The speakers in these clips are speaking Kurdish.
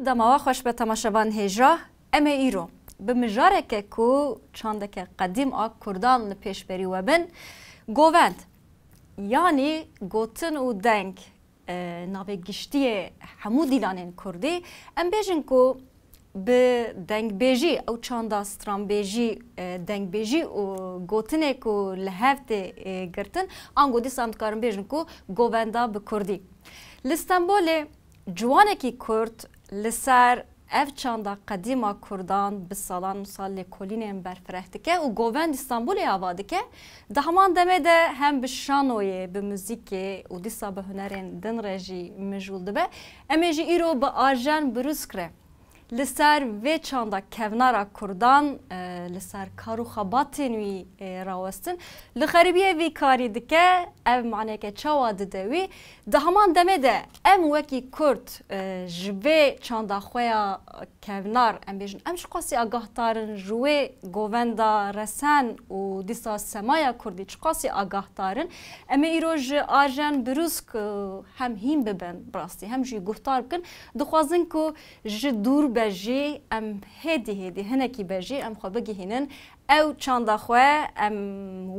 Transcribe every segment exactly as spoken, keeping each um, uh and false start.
Dema we xweş be temaşevan hêja. Em ê îro bi mijareke ku çandeke qedîm a Kurdan li pêşberî we bin, govend, yanî gotin û deng, e, navê giştî yê hemû dîlanên Kurdî. Em bêjin ku bi dengbêjî, ew çanda stranbêjî, e, dengbêjî û gotinê ku li hev tê, e, girtin, ango dîsan dikarin bêjin ku govenda bi Kurdî. Li Stenbolê ciwanekî Kurd li ser ev çanda qedîma Kurdan bi salan wisa lêkolînên berfireh dike û govend Îstanbulê ava dike. Di heman demê de hem bi şanoyê, bi muzîkê û dîsa bi hunerên din re jî mijûl dibe. Em ê jî îro bi Arjen Brûsk re li ser vê çanda kevnar a Kurdan, e, li ser kar û xebatên wî, e, rawestin. Li xerîbiyê vî karî dike, ev maneke çawa dide wî? Di heman demê de em wekî Kurd, e, ji vê çanda xwe ya kevnar, em bêjin, em çiqasî agahdar in, ji wê govenda resen û dîsa semaya Kurdî çiqasî agahdar in? Em ê îro ji Arjen Brûsk, e, hem hîn bibin, bi rastî, hem jî guhdar bikin. Dixwazin ku ji dûr be jî em hêdî hêdî hinekî be jî em xwe bigihînin ew çanda xwe, em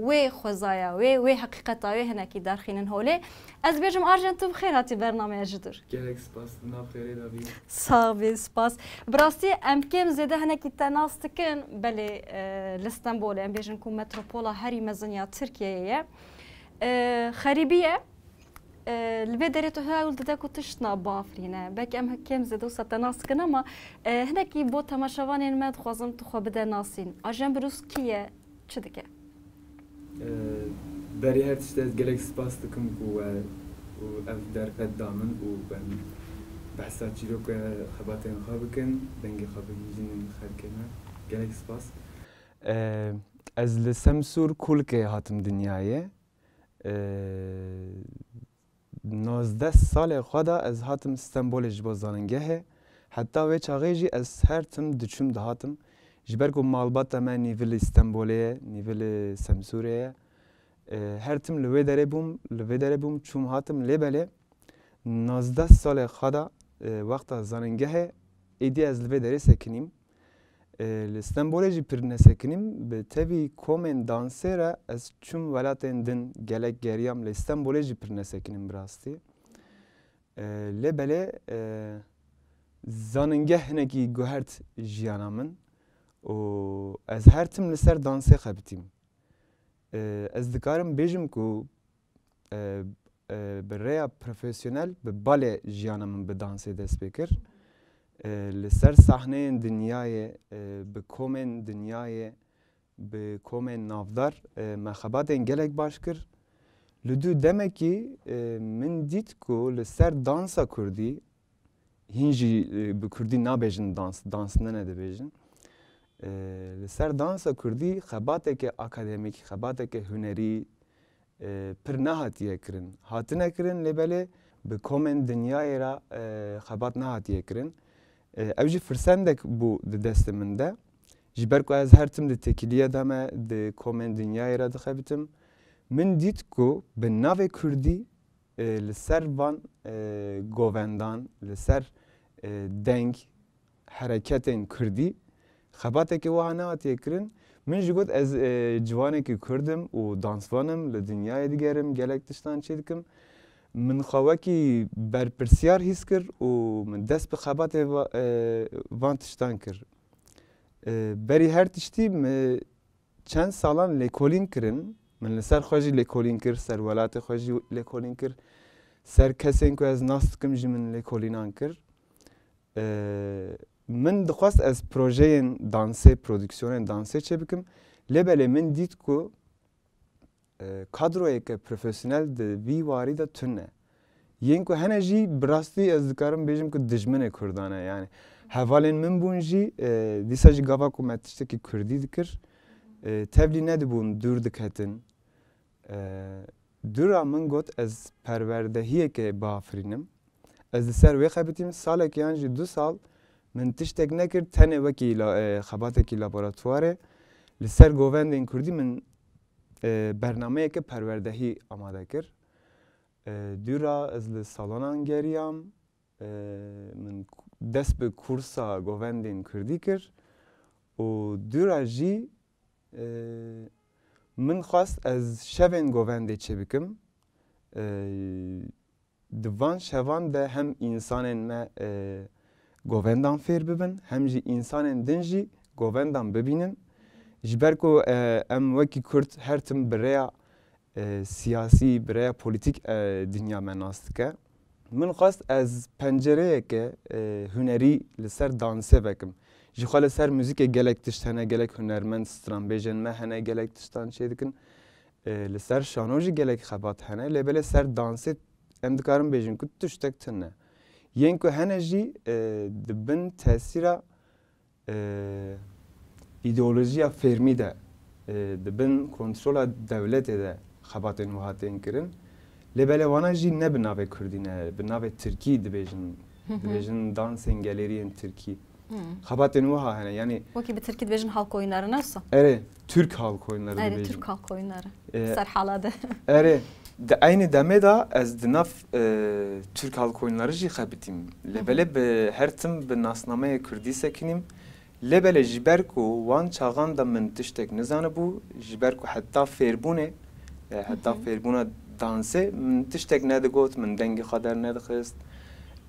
wê xwezaya wê, wê heqîqeta wê hinekî derxînin holê. Ez bêjim Arjen, tu bi xêr hatî bernameya Ji Dûr. Gelek spas, tu nav xêrê de bî. Sax bî, spas. Bi rastî em kêm zêde hinekî te nas dikin, belê, e, li Stenbolê em bêjin ku metropola herî mezin ya Tirkiyeyê ye. E, xerîbî ye. E, li vê derê tu hewl dide ku tiştna biafirîne. Belkî em kêm zêde wisa te nas dikin ama, e, hinekî bo temaşevanên me dixwazim tu xwe bide nasîn. Arjen Brûsk kî ye, çi dike? E, berî her tiştî ez gelek spas dikim ku we û ev derfet da min û em behsa çîroka xebatên xwe bikin, dengê xwe bigihîjin xelkê me. Gelek spas. E, ez li Semsûr Kulkê hatim dinyayê. E, nozdeh salê xwe de ez hatim Stenbolê ji bo zanîngehê. Heta wê çaxê jî ez her tim diçûm dihatim. Ji ber ku malbata me nîvilî Stenbolê ye, nîvilî Semsûrê ye. E, her tim li wê derê bûm, li vê derê bûm, çûm hatim. Lê belê nozdeh salê xwe de, e, wexta zanîngehê êdî ez li vê derê sekinîm. E, li Stenbolê jî pir nesekinîm, bi tevî komên dansê re ez çûm welatên din, gelek geriyam, lê Stenbolê jî pir nesekinîm bi rastî. E, lê belê, e, zanîngeh hinekî guhert jiyana min û ez her tim li ser dansê xebitîm. E, ez dikarim bêjim ku, e, e, bi rêya profesyonel, bi balê jiyana min bi dansê dest pê kir. E, li ser sahneyên dinyayê, e, bi komên dinyayê, bi komên navdar, e, me xebatên gelek baş kir. Li dû demekî, e, min dît ku li ser dansa kurdî, hîn jî, e, bi kurdî nabêjin dans, dans nene dibêjin. E, li ser dansa kurdî xebateke akademîk, xebateke hunerî, e, pir nehatiye kirin. Hatine kirin, lê belê bi komên dinyayê re, e, xebat nehatiye kirin. E, ew jî firsendek bû di destê min de. Ji ber ku ez her tim di têkiliya de me, di komên dinyayê re dixebitim. Min dît ku bi navê kurdî, e, li ser van, e, govendan, li ser, e, deng, hereketên kurdî xebateke wiha nehatiye kirin. Min jî got, ez, e, ciwanekî kurd im û dansvan im, li dinyayê digerim, gelek tiştan çêdikim. Min xwe wekî berpirsiyar hîs kir û min dest bi xebatê va-, e, van tiştan kir. E, berî her tiştî min çend salan lêkolîn kirin. Min li ser xwe jî lêkolîn kir, ser welatê xwe jî lêkolîn kir. Ser kesên ku ez nas dikim jî min lêkolînan kir. E, min dixwest ez projeyên dansê, prodîksiyonên dansê çêbikim. Lê belê min dît ku, e, kadroyeke profesyonel di vî warî de tune. Yên ku hene jî bi rastî ez dikarim bêjim ku dijminê Kurdan e. Yanî hevalên min bûn jî, e, dîsa jî gava ku me tiştekî kurdî dikir, e, tevlî nedibûn, dûr diketin. E, dûra min got ez perwerdehiyeke biafirînim. Ez li ser wê xebitîm, salek yan jî du sal min tiştek nekir, tenê wekî la-, e, xebatekî laboratuwarê li ser govendên kurdî min, e, bernameyeke perwerdehî amade kir. E, dûra ez li salonan geriyam, e, min dest bi kursa govendên kurdî kir û dûra jî, e, min xwest ez şevên govendê çêbikim. E, di van şevan de hem însanên me, e, govendan fêr bibin, hem jî însanên din jî govendan bibînin. Ji ber ku, e, em wekî Kurd her tim bi rêya, e, siyasî, bi rêya polîtîk, e, dinya me nas dike. Min xwest ez pencereyeke, e, hunerî li ser dansê vekim. Ji xwe li ser muzîkê gelek tişt hene, gelek hunermend, stranbêjên me hene, gelek tiştan çêdikin. E, li ser şano jî gelek xebat hene, lê belê ser dansê em dikarin bêjin ku tiştek tune. Yên ku hene jî, e, di bin tesîra, e, îdeolojiya fêrmî de, e, di bin kontrola dewletê de xebatên wiha tên kirin. Lê belê wana jî ne bi navê kurdî ne, bi navê tirkî dibêjin, dibêjin dansên gelêriyên tirkî. Xebatên wiha hene, yanî Wekî bi tirkî dibêjin halk oyunları, ne wisa? Erê, Türk halk oyunları Erê, dibêjin. Türk halk oyunları. E, Ser hala de. Erê, di eynî demê de ez di nav, e, Türk halk oyunları jî xebitîm. Lê belê bi her tim bi nasnameyê kurdî sekinîm. Lê belê ji ber ku wan çaxan de min tiştek nizanibû, ji ber ku heta fêrbûnê, e, heta fêrbûna dansê min tiştek nedigot, min dengê xwe dernedixist.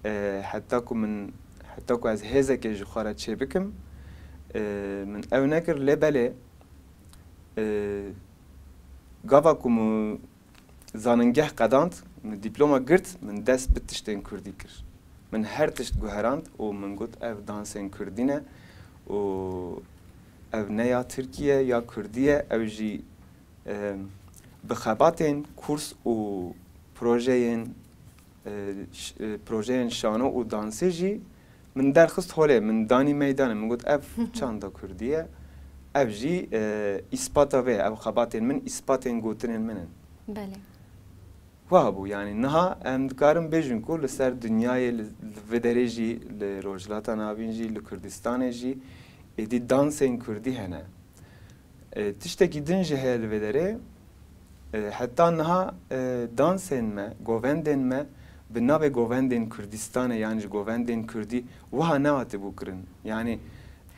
E, heta ku min, heta ku ez hêzekê ji xwe re çêbikim, e, min ew nekir, lê belê, e, gava ku min zanîngeh qedand, min dîploma girt, min dest bi tiştên kurdî kir. Min her tişt guherand û min got, ev dansên kurdî ne û ev ne ya Tirkî ye, ya kurdî ye, ew jî, e, bi xebatên kurs û projeyên, e, ş-, e, projeyên şano û dansê jî min derxist holê, min danî meydanê, min got, ev çanda kurdî ye, ev jî, e, îspata vê ye, ev xebatên min, îspatên gotinên min in. Belê. Wiha bû, yanî niha em dikarin bêjin ku li ser dinyayê, li, li vê derê jî, li Rojhilata Navîn jî, li Kurdistanê jî êdî dansên kurdî hene. E, tiştekî din jî heye li vê derê. E, heta niha, e, dansên me, govendên me bi navê govendên Kurdistanê, yan jî govendên kurdî wiha nehatibû kirin. Yanî,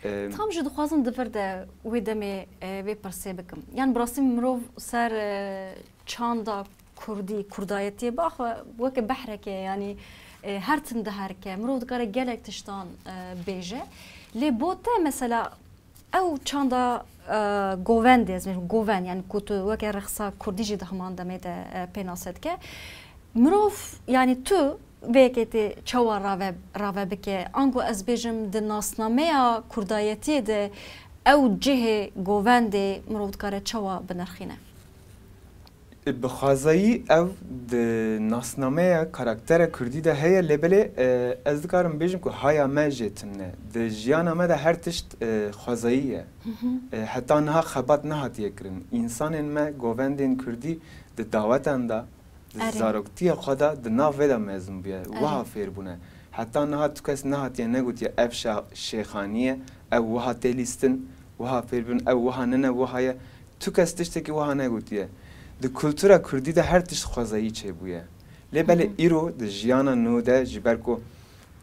e, Tam jî dixwazim di vir de wê demê, e, vê pirsê bikim. Yan bi rastî mirov ser, e, çanda kurdî, kurdayetiyê biaxe weke behrekê, yanî, e, her tim diherike. Mirov dikare gelek tiştan, e, bêje. Lê bo te mesela ew çanda, e, govendê, ez bêjim govend, yanî ku tu weke rexsa kurdî jî di heman demê de, e, pênase dike. Mirov, yanî tu vê yekê tê çawa rave, rave bike? Ango ez bêjim di nasnameya kurdayetiyê de ew cihê govendê mirov dikare çawa binirxîne? Bi xwezayî ev di nasnameya karaktera kurdî de heye, lê belê, e, ez dikarim bêjim ku haya me jê tune. Di jiyana me de her tişt, e, xwezayî ye. E, heta niha xebat nehatiye kirin. Însanên me, govendên kurdî di dawetan de, di Erê. zaroktiya xwe de, di nav vê de mezin bûye. Erê. Wiha fêr bûne. Heta niha tu kes nehatiye negotiye, ev şa-, şêxanî ye, ew wiha tê lîstin, wiha fêr bûn, ew wiha nine, wiha ye. Tu kes tiştekî wiha negotiye. Di kultura kurdî de her tişt xwezayî çêbûye. Lê belê Hı hı. îro di jiyana nû de, ji ber ku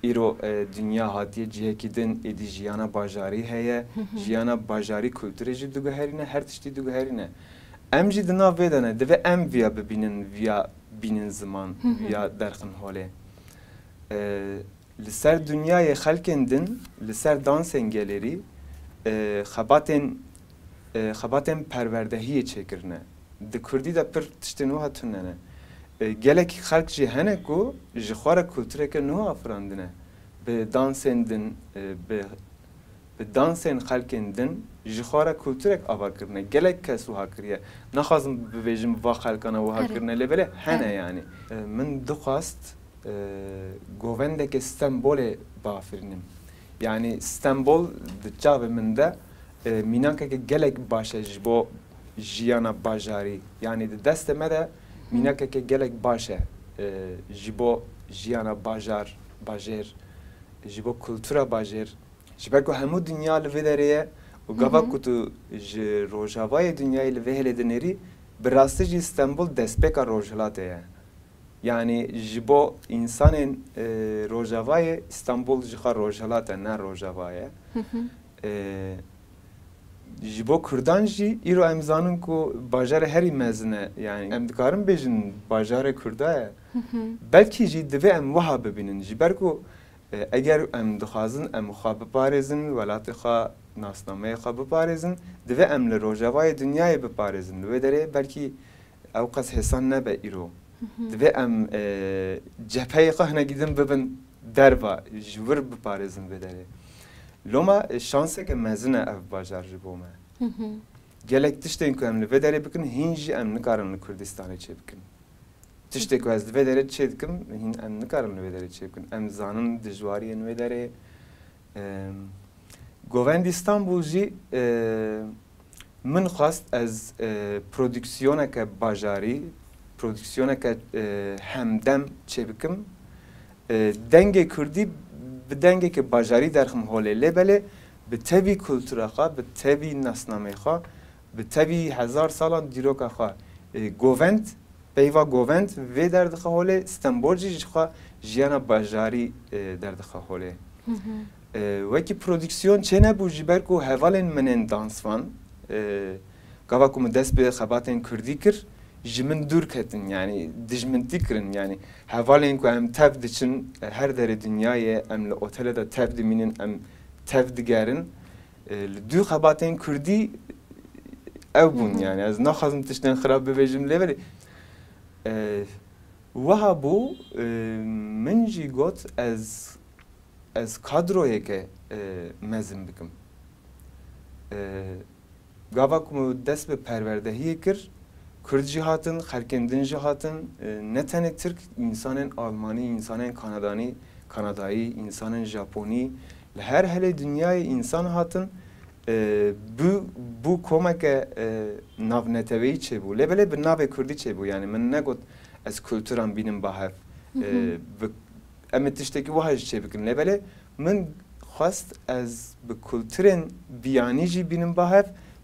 îro, e, dinya hatiye cihekî din, êdî jiyana bajarî heye, Hı hı. jiyana bajarî kulturê jî diguherîne, her tiştî diguherîne. Em jî di nav vê de ne, divê em viya bibînin, viya bînin ziman, Hı hı. viya derxin holê. E, Li ser dinyayê xelkên din, li ser dansên gelêrî, e, xebatên, e, xebatên perwerdehiyê çêkirine. Di kurdî de pir tiştên wiha tune ne. E, gelekî xelk jî hene ku ji xwe re kultureke nû afirandine. Bi dansên din, e, bi, bi dansên xelkên din ji xwe re kulturek ava kirine. Gelek kes wiha kiriye. Naxwazim bibêjim va xelkana wiha Erê. kirine, lê belê hene Erê. yanî. E, min dixwest e, govendeke Stenbolê biafirînim. Yanî Stenbol di çavê min de, e, mînakeke gelek baş e ji bo jiyana bajarî. Yanî di destê me de mînakeke gelek baş e, e, ji bo jiyana bajar, bajêr, ji bo kultura bajêr. Ji ber ku hemû dinya li vê derê ye û gava Hı hı. ku tu ji rojavayê dinyayê li vê hêlê dinêrî, bi rastî jî Stenbol destpêka rojhilatê ye. Yanî ji bo însanên, e, Rojavayê, Îstanbul ji xwe Rojhilat e, ne Rojava ye. Hı hı. E, ji bo Kurdan jî îro em zanin ku bajarê herî mezin e. Yanî em dikarin bêjin bajarê Kurda ye. Hı hı. Belkî jî divê em wiha bibînin. Ji ber ku, e, eger em dixwazin em xwe biparêzin, welatê xwe, nasnameyê xwe biparêzin, divê em li Rojavayê dinyayê biparêzin. Li wê derê belkî ew qas hêsan nebe îro. Hı hı. Divê em, e, cepheyê xwe hinekî din bibin derva, ji wir biparêzin vê derê. Loma, e, şanseke mezin e ev bajar ji bo me. Hı hı. Gelek tiştên ku em li vê derê bikin, hîn jî em nikarin li Kurdistanê çêbikin. Tiştê ku ez li vê derê çêdikim, hîn em nikarin li vê derê çêbikin. Em zanin dijwariyên wê derê. Em, Govendî Îstanbul jî, e, min xwest ez, e, prodüksiyoneke bajarî, prodüksiyoneke, e, hemdem çêbikim. E, dengê Kurdî bi dengeke bajarî derxim holê. Lê belê bi tevî kultura xwe, bi tevî nasnameyê xwe, bi tevî hezar salan dîroka xwe, e, govend, peyva govend vê derdixe holê, Stenbol jî ji xwe jiyana bajarî, e, derdixe holê. Hı hı. E, wekî prodüksiyon çênebû ji ber ku hevalên min ên dansvan, e, gava ku min dest bi xebatên Kurdî kir, ji min dûr ketin, yanî dijmintî kirin. Yanî hevalên ku em tev diçin, e, her derê dinyayê, em li otele de tev dimînin, em tev digerin. E, li dû xebatên Kurdî ew bûn, hı hı, yanî ez naxwazim tiştên xirab bibêjim lê belê, e, wiha bû, e, min jî got ez, ez kadroyeke, e, mezin bikim. E, gava ku min dest bi perwerdehiyê kir, Kurd jî hatin, xelkên din jî hatin, e, ne tenê Tirk, însanên Almanî, însanên Kanadanî, Kanadayî, însanên Japonî, li her helê dinyayê însan hatin, e, bû, bû komeke, e, navneteweyî çêbû. Lê belê bi navê Kurdî çêbû. Yanî min negot ez kulturan bînim ba hev. Hı hı. E, bi, em ê tiştekî wiha jî çêbikin. Lê belê min xwest ez bi kulturên biyanî jî bînim ba hev,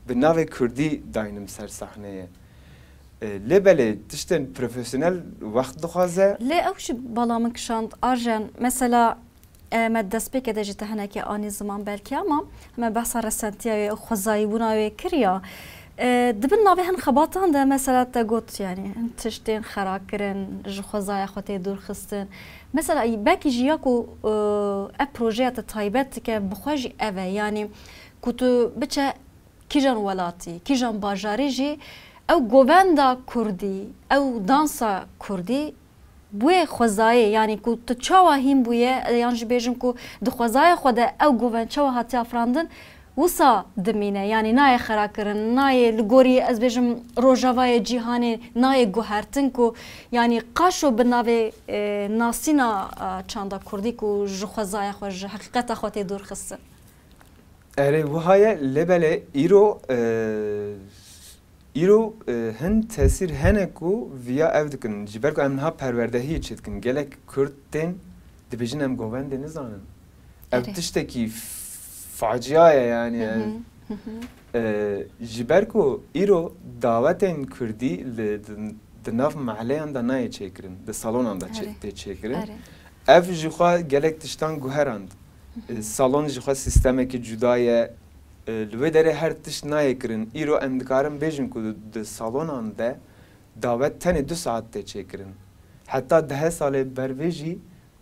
bi navê Kurdî daynim ser sahneyê. E, lê belê tiştên profesyonel wext dixwaze. Lê ew jî bala min kişand, Arjen, mesela, e, me destpêkê de jî te hinekî anî ziman belkî, ama me behsa resentiya wê û xwezayîbûna wê kiriya. E, di bin navê hin xebatan de mesela te got, yanî hin tiştên xera kirin, ji xwezaya xwe tê dûr xistin. Mesela belkî jî ya ku, e, ev projeya te taybet dike bi xwe jî ev e, yanî ku tu biçe kîjan welatî, kîjan bajarî jî ew govenda kurdî, ew dansa kurdî bi wê xwezayê, yanî ku tu çawa hîn bûye, yan jî bêjim ku di xwezaya xwe de ew govend çawa hatiye afirandin, wisa dimîne, yanî nayê xera kirin, nayê li gorî, ez bêjim, rojavayê cîhanê nayê guhertin ku, yanî qaşo bi navê, e, nasîna, e, çanda kurdî ku ji xwezaya xwe, ji heqîqeta xwe tê dûr xistin. Erê, wiha ye, lê belê îro, e, îro, e, hin tesîr hene ku viya ev dikin. Ji ber ku em niha perwerdehiyê çêdikin. Gelek Kurd tên dibêjin em govendê nizanin. Ev, erê, tiştekî f-, facia ye, yanî. Hı hı, hı hı. E, ji ber ku îro dawetên Kurdî li, di, di nav mehleyan de nayê çêkirin, di salonan de çê-, erê, tê çêkirin. Erê. Ev ji xwe gelek tiştan guherand. Hı hı. E, salon ji xwe sîstemekî cuda ye. E, li wê derê her tişt nayê kirin. Îro em dikarin bêjin ku di salonan de dawet tenê du saet tê çêkirin. Heta dehê salê ber vê jî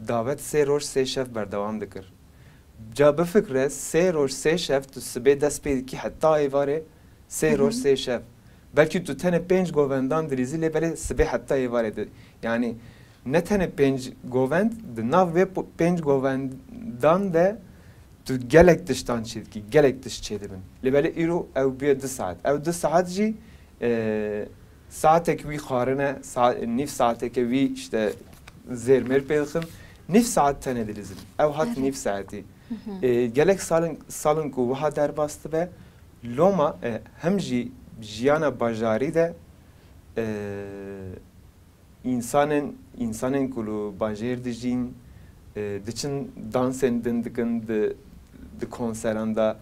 dawet sê roj sê şev berdewam dikir. Ca bifikre, sê roj sê şev tu sibê dest pê dikî heta êvarê sê roj, hı hı, sê şev. Belkî tu tenê pênc govendan dilîzî, lê belê sibê heta êvarê di-, yanî ne tenê pênc govend, di nav vê po-, pênc govendan de tu gelek tiştan çêdikî, gelek tişt çêdibin. Lê belê îro ew bûye du saet. Ew du saet jî, e, saatek wî xwarin e, sa-, nîv saeteke wî işte zêrmêr pê dixin. Nîv saet tenê dilîzin. Ew hat, erê, nîv saetî. Hı hı. E, gelek salin, salin ku wiha derbas dibe, loma, e, hem jî jiyana bajarî de, e, Însanên, însanên ku li bajêr dijîn, e, diçin dansên din dikin di, di konseran de.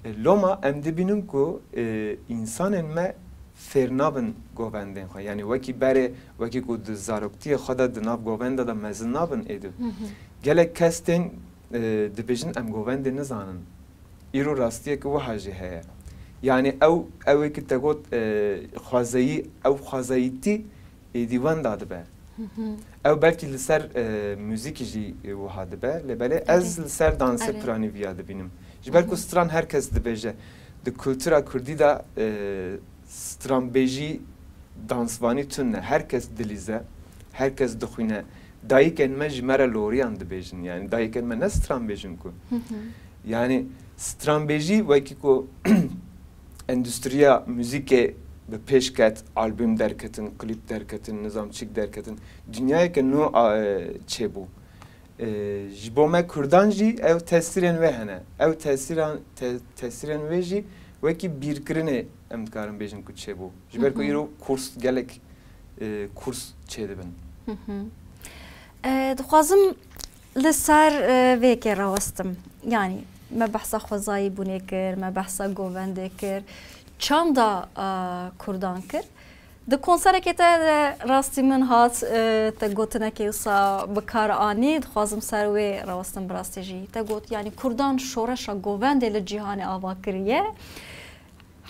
E, loma em dibînin ku, e, însanên me fêr nabin govendên xwe. Yanî wekî berê, wekî ku di zaroktiyê xwe de di nav govenda de mezin nabin êdî. Gelek kes tên, e, dibêjin em govendê nizanin. Îro rastiyeke wiha jî heye. Yanî ew, ew ê ki te got, e, xwezayî, ew xwezayîtî êdî wenda dibe. Ew belkî li ser, e, muzîkî jî, e, wiha dibe. Lê belê ez Erê. li ser dansê Erê. piranî viya dibînim. Ji ber ku stran her kes dibêje. Di kultura kurdî de, e, stranbêjî, dansvanî tune. Her kes dilîze, her kes dixwîne. Dayikên me ji me re loriyan dibêjin. Yanî dayikên me ne stranbêj in ku. Yanî stranbêjî wekî ku endustriya muzîkê bi pêş ket, albûm derketin, klîp derketin, nizam çîk derketin. Dinyayeke nû a, e, çêbû. E, ji bo me kurdan jî ew tesîrên wê hene. Ew tesîran, te-, tesîrên wê jî wekî bîrkirinê em dikarin bêjin ku çêbû. Ji ber ku Hı hı. îro kurs gelek, e, kurs çêdibin. Hı hı. E, dixwazim li ser, e, vê yekê rawestim. Yanî me behsa xwezayî bûnê kir, me behsa govendê kir. Çanda, e, kurdan kir. Di konserekê te de rastî min hat, e, te gotinekê wisa bi kar anî, dixwazim ser wê rawestim bi rastî jî. Te got, yanî kurdan şoreşa govendê li cîhanê ava kiriye.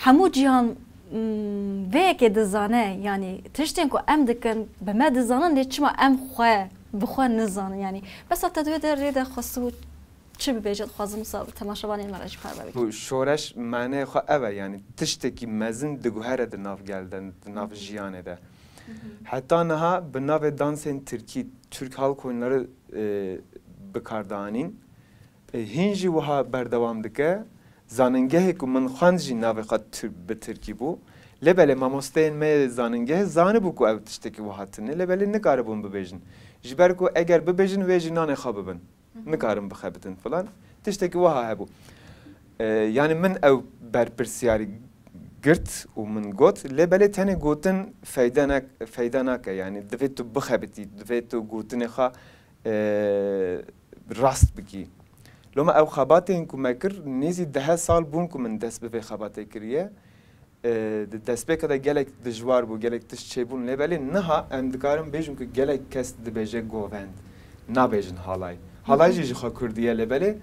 Hemû cîhan, mm, vê yekê dizane, yanî tiştên ku em dikin, bi me dizanin, lê çima em xwe, bi xwe nizanin, yanî. Besa te di wê derê de xwestibû çi bibêje, dixwazim wisa temaşevanên me re jî parve bikim. Ku şoreş maneyê xwe ev e, yanî tiştekî mezin diguhere di nav gel de, di nav Hı hı. jiyanê de. Hı hı. Heta niha bi navê dansên tirkî, Türk halk oyunları, e, bi kar dianîn. E, hîn jî wiha berdewam dike. Zanîngehê ku min xwend jî navê xwe Tir-, bi tirkî bû. Lê belê mamosteyên me yê zanîngehê zanibû ku ev tiştekî wiha tune, lê belê nikaribûn bibêjin. Ji ber ku eger bibêjin, wê jî nanê xwe bibin. Hı hı. Nikarin bixebitin filan. Tiştekî wiha hebû. E, yanî min ew berpirsiyarî girt û min got, lê belê tenê gotin feyde nak-, feyda nake. Yanî divê tu bixebitî, divê tu gotinê xwe, e, rast bikî. Loma ew xebatên ku me kir, nêzî dehe sal bûn ku min dest bi vê xebatê kiriye. E, di destpêka de gelek dijwar bû, gelek tişt çêbûn, lê belê niha em dikarin bêjin ku gelek kes dibêje govend, nabêjin halay. Halay Hı hı. jî ji xwe kurdî ye, lê belê,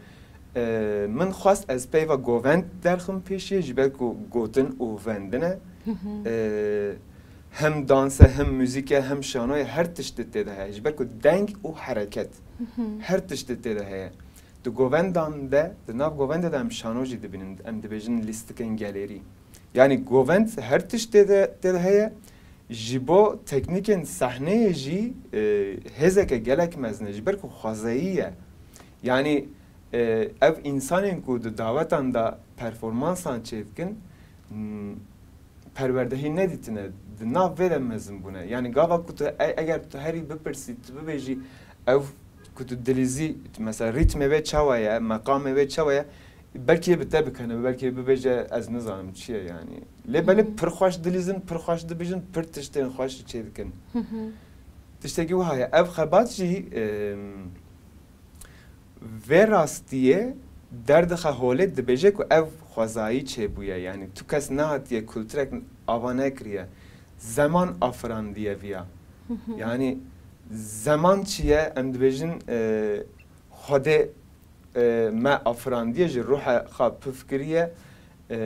e, min xwest ez peyva govend derxim pêşiyê, ji ber ku gotin û vendin e. Hı hı. E, hem dans e, hem muzîk e, hem şano ye, her tişt di tê de heye. Ji ber ku deng û hereket, Hı hı. her tişt di tê de heye. Di govendan de, di nav govendê de em şano jî dibînin, em dibêjin lîstikên gelêrî. Yanî govend her tişt tê de, tê de heye. Ji bo teknîkên sehneyê jî, e, hêzeke gelek mezin e. Ji ber ku xwezayî ye. Yanî, e, ev însanên ku di dawetan de performansan çêdikin, m, perwerdehî nedîtine. Di nav vê de mezin bûne. Yanî gava ku tu, e-, eger tu herî bipirsî, tu bibêjî, ew ku tu dilîzî, mesela rîtmê wê çawa ye, meqamê wê çawa ye, belkî yê bi te bikene, belkî yê bibêje, ez nizanim çi ye yanî. Lê belê Hı hı. pir xweş dilîzin, pir xweş dibêjin, pir tiştên xweş çêdikin. Hı hı. Tiştekî wiha ye. Ev xebat jî, em, vê rastiyê derdixe holê, dibêje ku ev xwezayî çêbûye. Yanî tu kes nehatiye kulturek ava nekiriye. Zeman afirandiye viya. Hı hı. Yanî zeman çi ye? Em dibêjin, e, Xwedê, e, me afirandiye, ji ruhe xwe pif kiriye. E,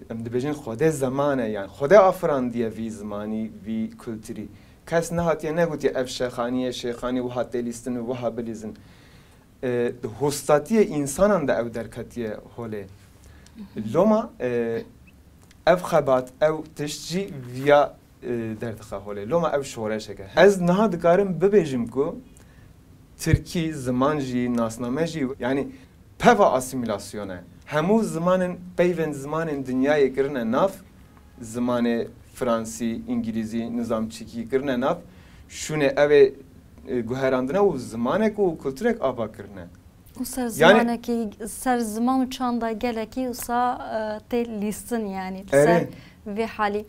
em dibêjin Xwedê zeman e, yani Xwedê afirandiye vî zimanî, vî kulturî. Kes nehatiye negotiye ev şêxanî ye, şêxanî wiha tê lîstin û wiha bilîzin. E, di hostatiyê însanan de ew derketiye holê. Loma, e, ev xebat, ew tişt jî viya, e, derdixe holê. Loma ew şoreşek e. Ez niha dikarim bibêjim ku tirkî ziman jî, nasname jî, yani peva asîmîlasyon e. Hemû zimanên, peyvên zimanên dinyayê kirine nav, zimanê fransî, îngilîzî, nizam çikî kirine nav. Şûnê ew ê, e, guherandine û zimanek û kulturek ava kirine. Û ser Yani zimanekî, ser ziman û çanda gelekî wisa, e, tê lîstin, yani, li Erê. ser vê halî.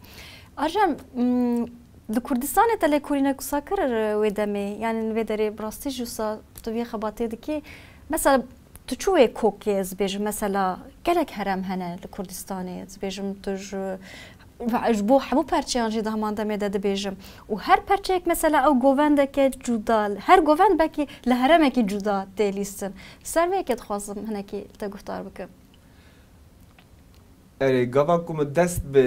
Ajem, m, di Kurdistanê te lêkolînek wisa kir, e, wê demê? Yani, li vê derê bi rastî jî wisa tu vê xebatê dikî? Mesela, tu çi wê kokê, ez bêjim, mesela, gelek herem hene li Kurdistanê, ez bêjim, tu ji Ve ji bo hemû perçeyan jî di heman demê de dibêjim. Û her perçeyek mesela ew govendeke cuda, her govend belkî li herêmekî cuda tê lîstin. Ser vê yekê dixwazim hinekî te guhdar bikim. Erê, gava ku min dest bi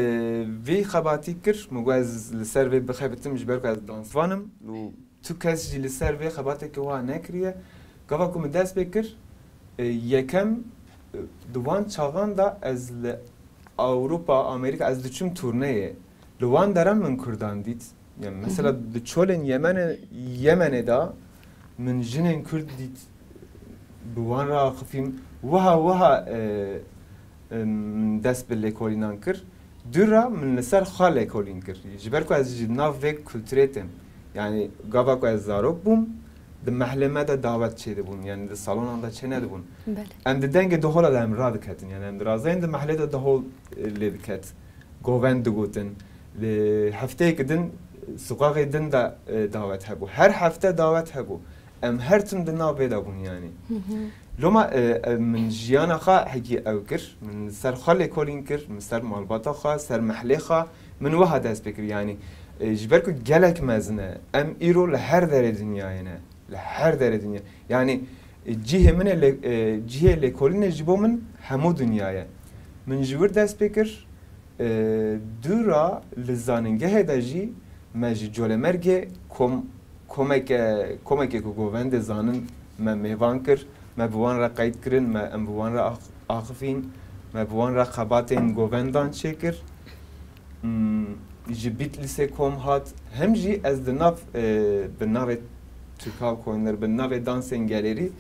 vî xebatî kir, min got ez li ser vê bixebitim ji ber ku ez dansvan im û tu kes jî li ser vê xebatekê wiha nekiriye. Gava ku min dest pê kir, e, yekem, e, di wan çaxan de ez li Ewropa, Amerîka, ez diçûm turneyê. Li wan deran min Kurdan dît. Yani mesela di çolên Yemenê, Yemenê de min jinên Kurd dît, bi wan re axifîm. Wiha, wiha, e, e, min dest bi lêkolînan kir. Dû re min li ser xwe lêkolîn kir. Ji ber ku ez ji nav vê kulturê têm. Yani gava ku ez zarok bûm, di mehlê me de dawet çêdibûn. Yani di salonan de çênedibûn. Belê. Em di dengê dihola de em radiketin. Yani em dirazeyên di mehlê de dihol, e, lê diket. Govend digotin. Li hefteyek din, suqaxê din de, e, dawet hebû. Her hefte dawet hebû. Em her tim di nav vê de bûn yani. Hı hı. Loma, e, e, min jiyana xwe hekî ew kir. Min ser xwe lêkolîn kir, min ser malbata xwe, ser mehlê xwe. Min wiha dest pê kir yani. E, ji ber ku gelek mezin e. Em îro li her derê dinyayê ne. Li her derê dinya. Yani, e, cihê min e lê-, e, cihê lêkolînê ji bo min hemû dinya ye. Min ji wir dest pê kir, e, dû ra li zanîngehê de jî me ji Colemêrgê kom-, komeke, komekê ku govendê zanin me mêvan kir, me bi wan re qeyd kirin, me em bi wan re ax-, axifîn, me bi wan re xebatên govendan çêkir. Hmm, ji Bîtlîsê kom hat, hem jî ez di nav, e, bi navê Türkhalkoyunları, bi navê Dansên Gelerî,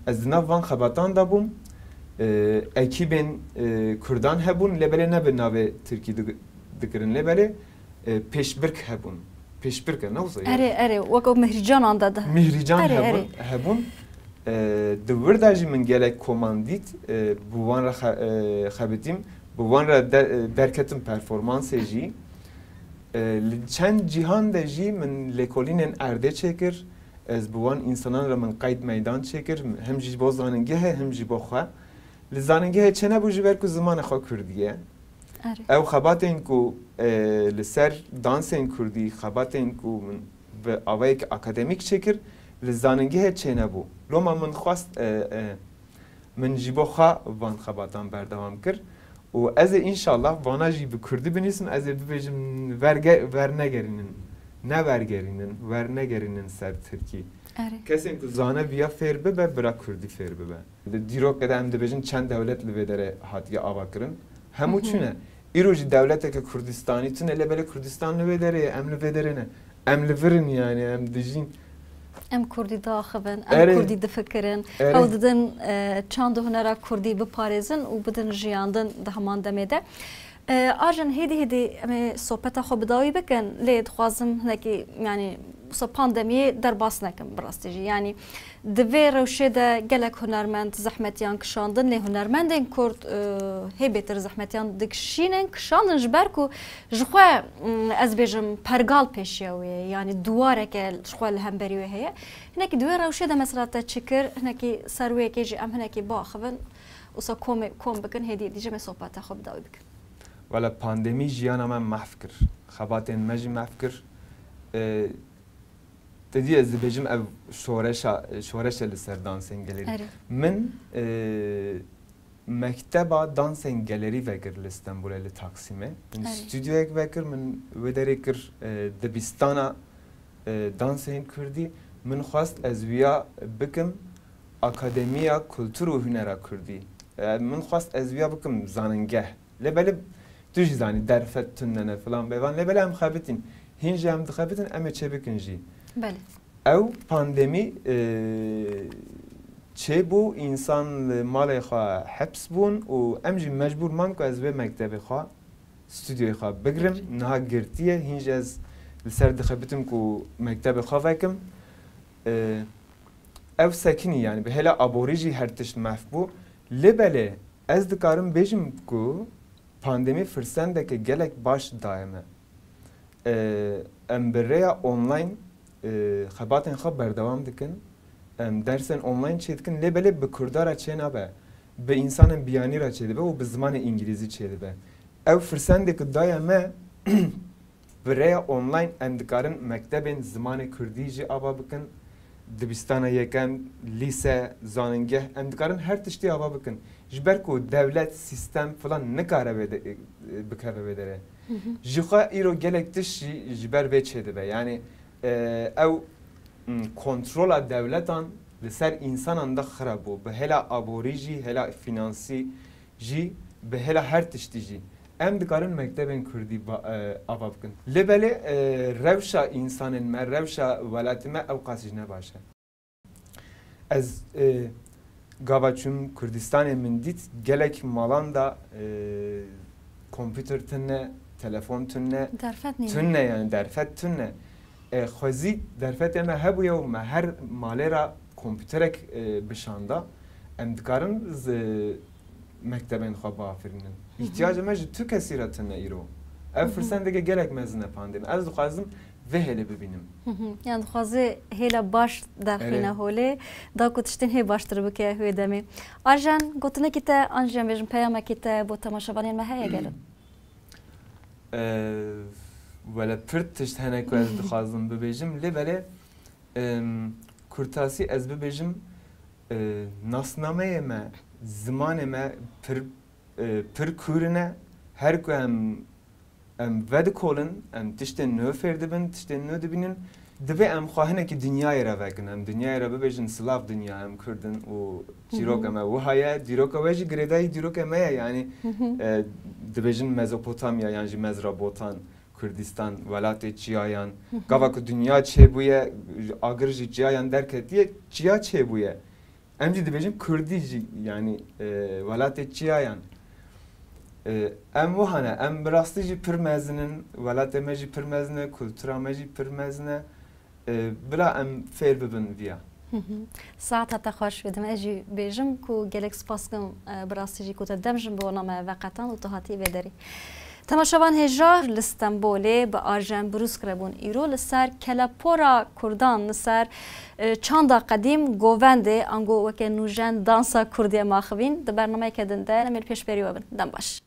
ez di nav van xebatan de bûm. E, ekîbên, e, Kurdan hebûn, lê belê ne bi navê Tirkî dig-, dikirin, lê belê, e, pêşbirk hebûn. Pêşbirk e, ne wisa yani? Erê, erê, wek ew Mihrîcanan de de. Mihrîcan Erê, hebûn, erê. hebûn. E, di wir de jî min gelek koman dît, e, bi wan re xe-, e, xebitîm, bi wan re de-, e, derketim performansê jî. E, li çend cîhan de jî min lêkolînên erdê çêkir, ez bi wan însanan re min qeyd meydan çêkir, hem jî bo zanîngehê, hem jî bo xwe. Li zanîngehê çênebû ji ber ku zimanê xwe kurdî ye. Erê. Ew xebatên ku, e, li ser dansên kurdî, xebatên ku min bi awayek akademîk çêkir, li zanîngehê çênebû. Loma min xwest, e, e, min ji bo xwe van xebatan berdewam kir. Û ez ê înşallah vana jî bi kurdî binîsim, ez ê bibêjim verge-, vernegerînin, ne vergerînin, vernegerînin ser tirkî. Erê. Kesên ku zane viya fêr bibe, bira kurdî fêr bibe. Di dîrokê de em dibêjin çend dewlet li vê derê hatiye avakirin. Hemû Hı hı. çûne. Îro jî dewleteke Kurdistanî tune, lê belê Kurdistan li vê derê ye, em li vê derê ne. Em li vir in yani, em dijîn. Em kurdî diaxivin, em Erê. kurdî difikirin. Erê. Ew didin, e, çand û hunera kurdî biparêzin û bidin jiyandin di heman demê de. E, Arjen, hêdî hêdî em ê sohbeta xwe bi dawî bikin, lê dixwazim hinekî, yani, wisa pandemiyê derbas nekim bi rastî jî. Yani, di vê rewşê de gelek hunermend zehmetiyan kişandin, lê hunermendên kurd, e, hê bêtir zehmetiyan dikişînin, kişandin ji ber ku ji xwe, mm, ez bêjim, pergal pêşiya wê ye, yani duwareke ji xwe li hemberî wê heye. Hinekî di wê rewşê de mesela te çi kir, hinekî ser wê yekê jî em hinekî biaxivin, wisa komê, kom bikin, hêdî dî jî me sohbeta xwe bi dawî bikin. Wele pandemî jiyana me mehf kir. Xebatên me jî mehf kir. E, te dî ez dibêjim ev şoreşa, şoreş e li ser dansên gelerî. Erê. Min, e, mekteba dansên gelerî vekir li Stenbolê, li Taksimê. Min Erê. stûdyoyek vekir, min wê derê kir, e, dibistana, e, dansên kurdî. Min xwest ez wiya bikim Akademiya Kultur û Hunera Kurdî. E, min xwest ez wiya bikim zanîngeh. Lê belê tu jî zanî derfet tune ne filan bevan. Lê belê em xebitîn. Hîn jî em dixebitin, em ê çêbikin jî. Belê. Ew pandemî, e, çêbû, însan li malê xwe heps bûn û em jî mecbûr man ku ez vê mektebê xwe, stûdyoyê xwe bigirim. Niha girtiye, hîn jî ez li ser dixebitim ku mektebê xwe vekim. E, ew sekinî yani, bi hêla aborî jî her tişt mehf bû. Lê belê ez dikarim bêjim ku pandemî firsendeke gelek baş daye me. E, em bi rêya online, e, xebatên xwe berdewam dikin. Em dersên online çêdikin, lê belê bi kurda re çênabe. Bi însanên biyanî re çêdibe û bi zimanê îngilîzî çêdibe. Ew firsendê ku daye me, bi rêya online em dikarin mektebên zimanê kurdî jî ava bikin, dibistana yekem, lîse, zanîngeh, em dikarin her tiştî ava bikin. Ji ber ku dewlet, sîstem filan nikare vê de, bikeve vê derê. Ji xwe îro gelek tişt jî ji ber vê çêdibe. Yanî, e, ew, m, kontrola dewletan li ser însanan de xira bû. Bi hêla aborî jî, hêla fînansî jî, bi hêla her tiştî jî. Em dikarin mektebên kurdî ba-, e, ava bikin. Lê belê, e, rewşa însanên me, rewşa welatê me ew qas jî ne baş e. Ez, e, gava çûm Kurdistanê, min dît gelek malan da, e, kompûter tune, telefon tune, Derfet nîne. Tune, yani derfet tune. E, xwezî derfetê me hebûye û me her malê re kompûterek, e, bişanda. Em dikarin z-, mektebên xwe biafirînin. Hı hı. Îhtiyacê me ji tu kesî re tune îro. Ev Hı hı. firsendeke gelek mezin e pandemî. Ez dixwazim vê hêlê bibînim. Hı hı. Yan dixwaze hêla baş derxîne Erê. holê, da ku tiştên hê baştir bike wê demê. Arjen, gotinekî te, an jî em bêjin peyamekî te bo temaşevanên me heye gelo? Eee, wele pir tişt hene ku ez dixwazim bibêjim, lê belê, em, kurtasî ez bibêjim, e, nasnameyê me, zimanê me pir, e, pir kûr in e. Her ku em, em vedikolin, em tiştên nû fêr dibin, tiştên nû dibînin, divê em xwe hinekî dinyayê re vekin. Em dinyayê re bibêjin silav dinya, em kurd in û çîroka Hı hı. me wiha ye. Dîroka we jî girêdayî dîroka me ye. Yanî, Hı hı. e, dibêjin Mezopotamya yan jî Mezrabotan, Kurdistan, welatê çiyayan. Hı hı. Gava ku dinya çêbûye, agir jî çiyayan derketiye, çiya çêbûye. Em jî dibêjin Kurdî jî, yanî, e, welatê çiyayan. E, em wiha ne, em bi rastî jî pir mezin in, welatê me jî pir mezin e, kultura me jî pir mezin e. E, bila em fêr bibin viya. Hı hı. Saeta te xweş bidin. Ez jî bêjim ku gelek spas dikim, e, bi rastî jî ku te dem ji bo me veqetan û tu hatî vê derî. Temaşevan hêja, li Stenbolê bi Arjen Brûsk re bûn. Îro li ser kelepora kurdan, li ser, e, çanda qedîm govendê, ango weke nûjen dansa kurdî em axivîn. Di bernameyeke din de em ê li pêşberî we bin. Dem baş.